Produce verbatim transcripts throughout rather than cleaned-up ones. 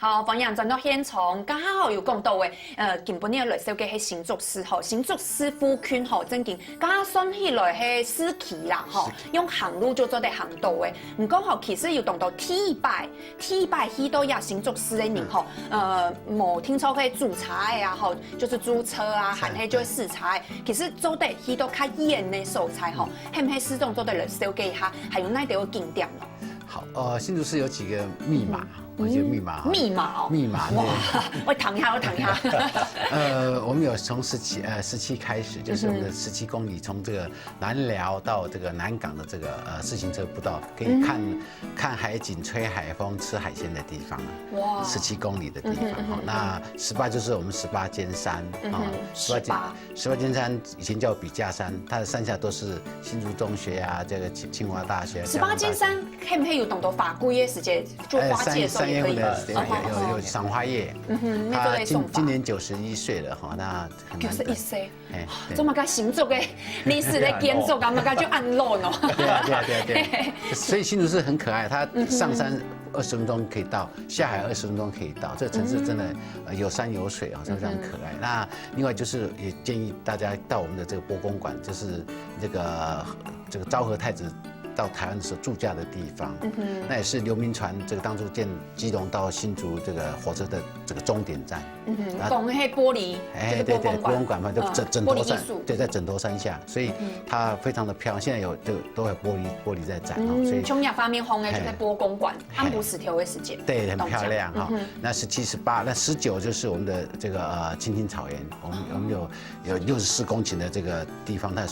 好，歡迎轉到現場，剛好有講到誒，呃，今晡日來紹介係新竹市吼，新竹市附近吼，正經，剛剛算起來係市區啦吼，用行路就做得行到誒。毋過吼，其實有當多第一擺，第一擺去到這新竹市个人吼，呃，無定著去租車个啊吼，就是租車啊，還係就係駛車个，其實做得去到較遠个所在吼，係毋係市長做得來紹介一下，還有哪兜个景點咯？ 好，呃，新竹市有幾個密碼，有幾個密碼哈。密碼哦，密碼，對。哇，我聽一下，我聽一下。呃，我們有從十七呃十七開始，就是我們的十七公里，從這個南寮到這個南港的這個呃自行車步道，可以看看海景、吹海風、吃海鮮的地方。哇十七公里的地方哈。那十八就是我們十八尖山啊，十八尖十八十八尖山以前叫筆架山，它的山下都是新竹中學啊，這個清清華大學。十八尖山係毋係有當多法規个時節，就花季的時候也可以？哎，三三月份的時間有有有賞花夜，嗯哼，那他今做得送花今年九十一歲了哈，那很难得九十一歲，哎，對做麼个新竹个歷史个建築啊，麼个就恁老哦。對啊对啊对啊对啊，所以新竹是很可爱，它上山二十分钟可以到，下海二十分钟可以到，这个城市真的呃有山有水啊，非常可爱。那另外就是也建议大家到我们的这个波公馆，就是这个这个昭和太子到台湾的时候住驾的地方，那也是刘铭传这个当初建基隆到新竹这个火车的这个终点站。嗯哼，讲迄玻璃，就是哎，对对，玻璃馆，玻璃馆嘛，就嗯枕枕头山玻璃艺术，，对，在枕头山下，所以它非常的漂亮。现在有都都有玻璃玻璃在展哦，所以嗯，像日方面红的就在嘿波公馆，嘿暗晡时头的时间，对，很到这样漂亮哈嗯哼。那十七、十八，那十九就是我们的这个呃青青草原，我们我们有有六十四公顷的这个地方，它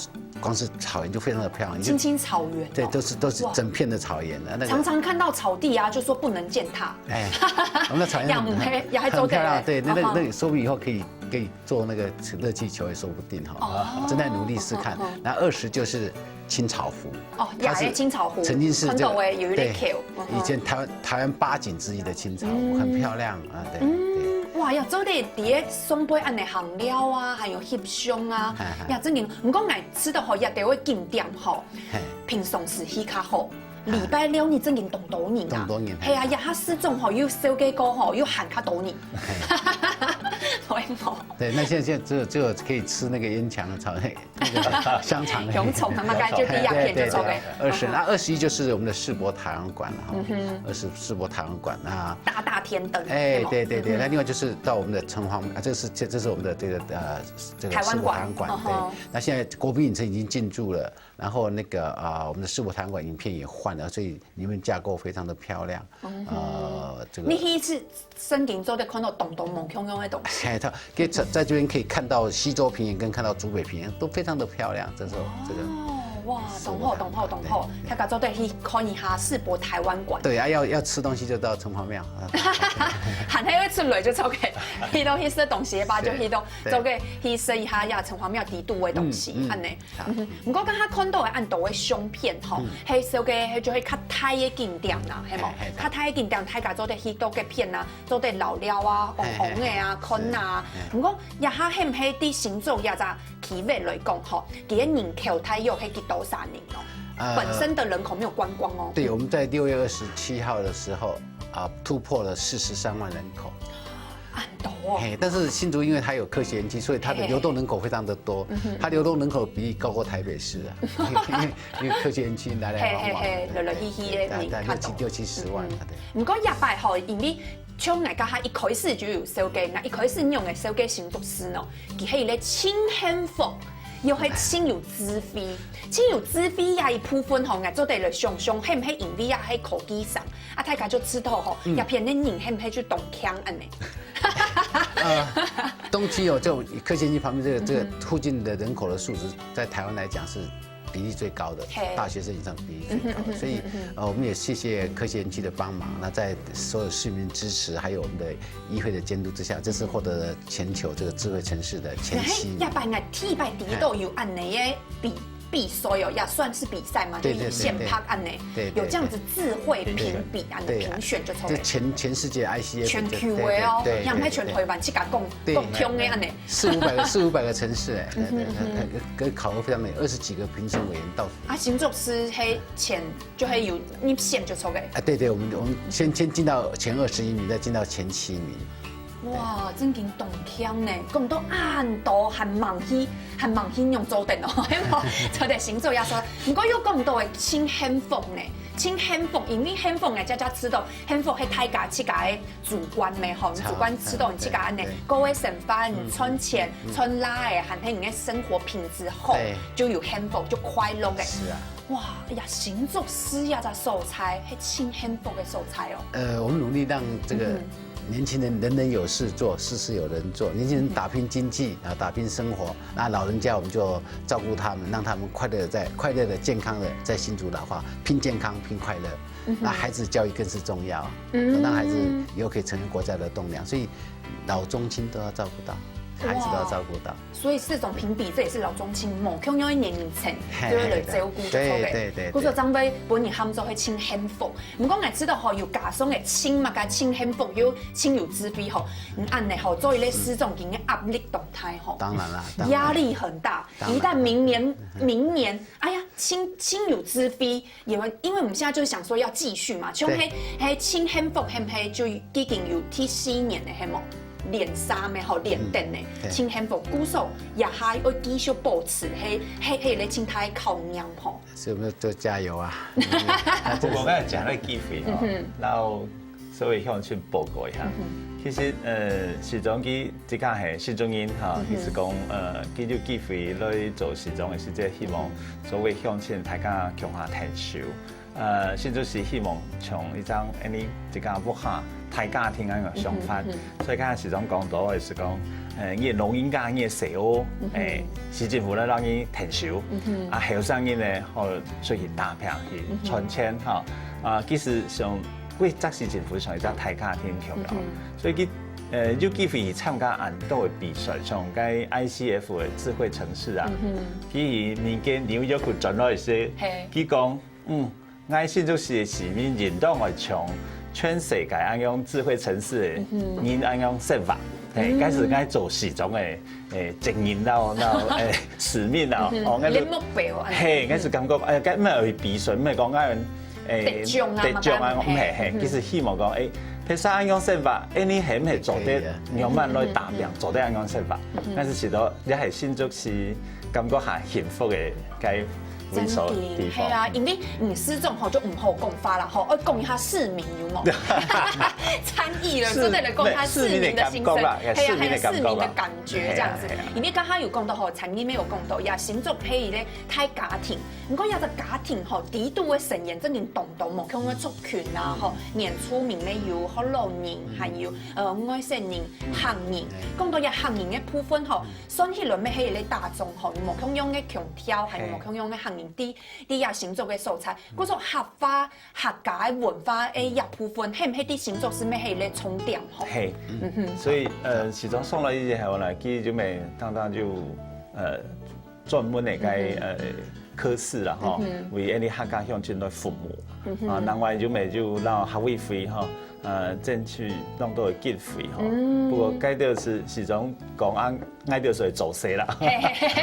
光是草原就非常的漂亮，就青青草原哦，对，都是都是哇整片的草原的那个。常常看到草地啊，就说不能践踏。哎，我们的草原也很黑，也还做得很漂亮，对，那那嗯哼那个说不定以后可以可以做那个热气球也说不定哈，哦正在努力试看嗯哼。那二十就是青草湖，哦，它是也青草湖曾经是这个看到欸有一个对口嗯哼以前台湾台湾八景之一的青草湖，很漂亮啊，对对。嗯，哇，呀，做得在上背安尼行了啊，还有翕相啊嗨嗨，呀，正经，毋过𠊎知道吼，也得会景点吼嘿，平常时去较好。礼拜六日正经当多人啊，当多人系啊，呀，下市中吼又烧鸡糕吼又喊较多人，会无？对，那现在现在只有只有可以吃那个烟肠炒那个香肠而已。洋葱啊，大概就第二片就做个对对对，二十，那二十一就是我们的世博台湾馆了哈，二十世博台湾馆那。大大天灯，哎，吗对对对，那另外就是到我们的城隍啊，这是这这是我们的这个呃这个台湾馆世博台湾馆，对嗯哼，那现在国宾影城已经进驻了，然后那个啊我们的世博台湾馆影片也换了，所以里面架构非常的漂亮，呃，这个你第一次身经做得看到当多无共样的东西。哎，它可以在在这边可以看到西周平原跟看到竹北平原都非常的漂亮，这是这个哦，哇，懂吼，懂吼，懂吼，大家做得去看一下世博台湾馆。对啊，要要吃东西就到城隍庙啊。还还要出来就做个，去到去食东西吧，就去到对做个去食一下呀，城隍庙底肚的东西，嗯嗯安尼。好嗯哼，毋过刚刚看到的恁多的相片吼，迄首个迄就係较大的景点啦，系无嘿嘿？较大的景点，大家做得去到个片啊，做得老了啊，红红的啊，看啊。毋过也下係毋係对新竹也只区域来讲吼，佢个人口大约係几多少人哦？呃本身的人口没有观光哦。对，我们在六月二十七号的时候啊，突破了四十三万人口。很多哦。嘿，但是新竹因为它有科学园区，所以它的嘿流动人口非常的多，它流动人口比例高过台北市啊，因为因为科学园区来来往往，嘿嘿嘿，来来去去的大概人较多六七六七十万，对。毋过这摆吼，因为像𠊎刚刚一开始就有紹介，那一开始用个紹介新竹市呢，佢係一个清幸福，又係清有智慧，清有智慧呀一部分吼，𠊎做得来想想，係毋係因为啊係科技上，啊大家就知道吼，这片的人係毋係就当强安尼？东区哦，就科学园区旁边这个这个附近的人口的素质，在台湾来讲是比例最高的嘿，大学生以上比例最高的，所以呃，我们也谢谢科学园区的帮忙。那在所有市民支持，还有我们的议会的监督之下，这次获得了全球这个智慧城市的前嘿，七名这。摆个第一摆第一都有安尼个比比賽哦，也算是比賽嘛，就对对对是選拔恁呢，对对有这样子智慧评比恁呢，对评选就出这来。全全世界 I C F 全球的哦，对也毋係全台灣，自家講对講通的恁呢。四五百个四五百个城市哎，对对对，跟考核非常的有二十几个评审委员到。啊，新竹市係前就係有入選就出个。啊，对对，我们我们先先进到前二十一名，再进到前七名。哇，真經當強呢！講到恁多，還吂去，還吂去用做得哦，係無？做得先做也說，毋過又講到个真幸福呢，真幸福，因為幸福呢，家家知道，幸福係大家自家个主觀咩吼，你主觀知道你自家恁呢，過个生活，你賺錢、賺啦个，還係你个生活品質好，就有幸福，就快樂个。是啊。哇，哎呀，新竹市這隻所在，係真幸福个所在哦。呃，我们努力让这个年轻人人人有事做，事事有人做。年轻人打拼经济啊，打拼生活。那老人家我们就照顾他们，让他们快乐在快乐的、健康的在新竹老化，拼健康、拼快乐。那孩子教育更是重要，让孩子以后可以成为国家的栋梁。所以老中青都要照顾到，孩子都要照顾到。所以四種評比，這也是老中青無共樣个年齡層，嘿就會來照顧就好个。對對對對故所長輩本人喊做係真幸福。毋過𠊎知道吼，有加上个真嘛个真幸福，又真有智慧吼，嗯，恁呢吼，做一個市長，今个壓力當大吼，当然啦，当然壓力很大。當然一旦明年明年，哎呀，真真有智慧，因為因為我們現在就是想說要繼續嘛，像對係係真幸福，係毋係就已經有第四年了，係無？連三个吼，連等呢，對真幸福，故所也還愛繼續保持，係係係咧真大个考驗吼。所以我们就加油啊！不過，剛才講到機會哈，然後所以向前報告一下。其實呃，市長佢自家係新竹人哈，佢係講呃，佢有機會來做市長个時節，希望所有鄉親大家共下𢯭手。呃，新竹市希望像一張恁呢一个屋下大家庭恁个想法，所以剛才市長講到个係講，呃，你个老人家，你个細人，欸，市政府來讓你𢯭手，啊，後生人呢，好出去打拼去賺錢哈，啊，其實像 國際性政府像一隻大家庭共樣，所以佢呃有機會參加恁多个比賽，像該I C F个智慧城市啊，佢民間紐約佢轉來一些，嘿佢講，嗯，𠊎新竹市个市民應當愛像全世界恁樣智慧城市个人恁樣生活，嘿，該係𠊎做市長个，欸，責任啦，啦，欸，使命啦，哦，𠊎就你个目標啊，嘿，𠊎係感覺，哎，該毋係去比賽，毋係講𠊎，哎，得獎啊得獎啊，嘛，毋係，嘿，其實希望講，哎，譬如講恁樣生活，哎，你係毋係做得可以啊慢慢來打拼，做得恁樣生活，但是其實也係新竹市感覺還幸福个該位所地方。係啊，因為你市長吼就毋好講話啦吼，愛講一下市民有無？參與了，市真的來講一下市民的心聲，市民的感覺啦係啊，市民的感覺啦係啊，市民的感覺這樣子係啊係啊。因為剛剛有講到吼，陳義妹有講到呀，新竹係一個大家庭，毋過這個家庭吼，裡肚个成員真正當多，無共个族群啊，吼，原住民个有，學老人，還有呃外省人、客人。講到這客人个部分吼，算起來乜係一個大眾吼，有無共樣个腔調，還有無共樣个客人，在在這新竹个所在，故所客話、客家个文化个這部分，係毋係在新竹市乜係一個重點吼？嘿，所以呃，其中上來以後呢，其實就每當當就呃專門个該呃科室啦吼，為恁呢客家鄉親來服務啊。另外就每就讓客委會吼，呃爭取當多个經費吼。不過該就是其中講啊，𠊎就係做事啦。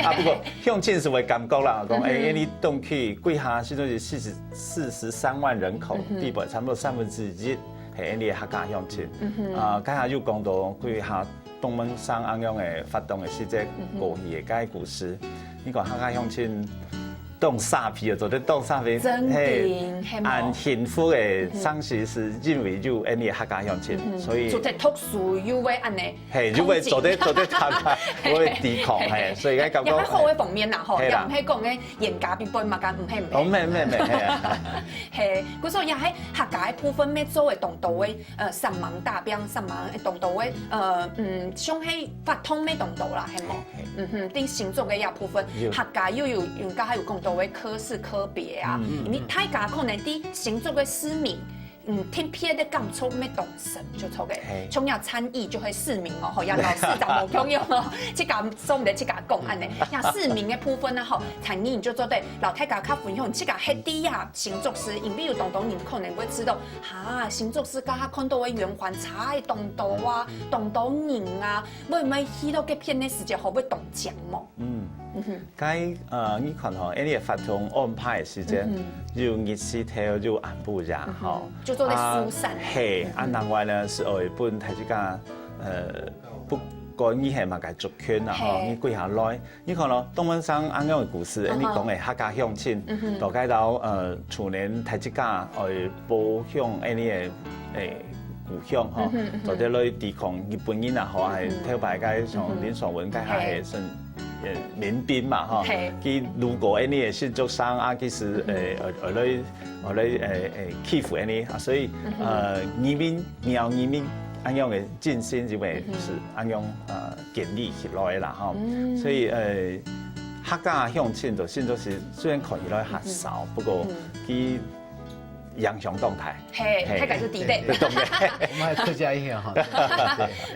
啊，不過鄉親係會感覺啦，講哎，恁呢東區歸下，其中是四十四十三萬人口，地方差不多三分之一，係恁呢客家鄉親。啊，剛才有講到歸下 東門上恁樣个活動个時節，過去个該故事。你講客家鄉親當沙鼻啊，做得當沙鼻，真的嘿係無恁幸福个，當時係因為有恁呢客家鄉親，所以做得讀書又會恁呢，嘿，就會做得做得談判，會抵抗，嘿，所以該感覺也係好个方面啦吼，嘿啦也毋係講个嚴格比分嘛，敢毋係毋係？哦，毋係毋係毋係，嘿啊。嘿，故所也係客家个部分，乜做个當多个，呃，三盲大病，三盲个當多个，呃，嗯，像係法通乜當多啦，係無？嘿嗯哼，在新竹个這部分，有客家又有，有剛才有講到个科室科別啊，因為大家可能在新竹个市民，嗯，特別个感觸，乜當深就著个。像這參與就係市民哦，吼，這老市長無共樣哦，自家做毋得自家講恁呢。這市民个部分呢，吼，參與你就做得摎大家較分享，自家係在這新竹市，因為有當多人可能會知著，哈，新竹市佮佢看著个圓環差異當多啊，當多人啊，會毋會去到該片个時節，吼，會當寂寞？嗯。 該呃，你看吼，𠊎俚个活動安排个時間，有日時頭，有暗晡夜吼。就做得疏散。係，啊，另外呢，係愛分大自家，呃，不管你係麼个族群啊吼，你歸下來，你看咯，東門上恁樣个故事，你講个客家鄉親，大概到呃，舊年大自家愛保鄉恁樣个，誒，故鄉吼，做得來抵抗日本人啊吼，還頭擺个像林爽文該下係算 呃民兵嘛吼，佢如果恁樣个新竹上啊，其實呃呃來呃來呃呃欺負恁樣啊，所以呃移民苗移民恁樣个精神，因為係恁樣呃建立起來啦吼，所以呃客家鄉親就新竹市雖然看起來較少，不過佢影響當大。係，大家就知得。當然。我們還客家一下哈。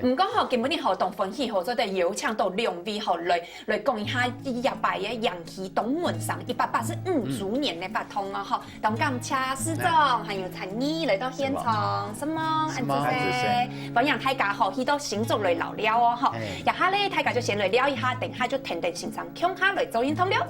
毋過吼，今晡日吼當歡喜吼，做得邀請到兩位吼來來講一下這擺个楊溪東門上一百八十五週年个活動哦吼。當感謝市長還有陳儀來到現場，什麼恁仔細，歡迎大家吼去到新竹來尞尞哦吼。這下咧，大家就先來尞一下，等下就跈等先生共下來做運動了。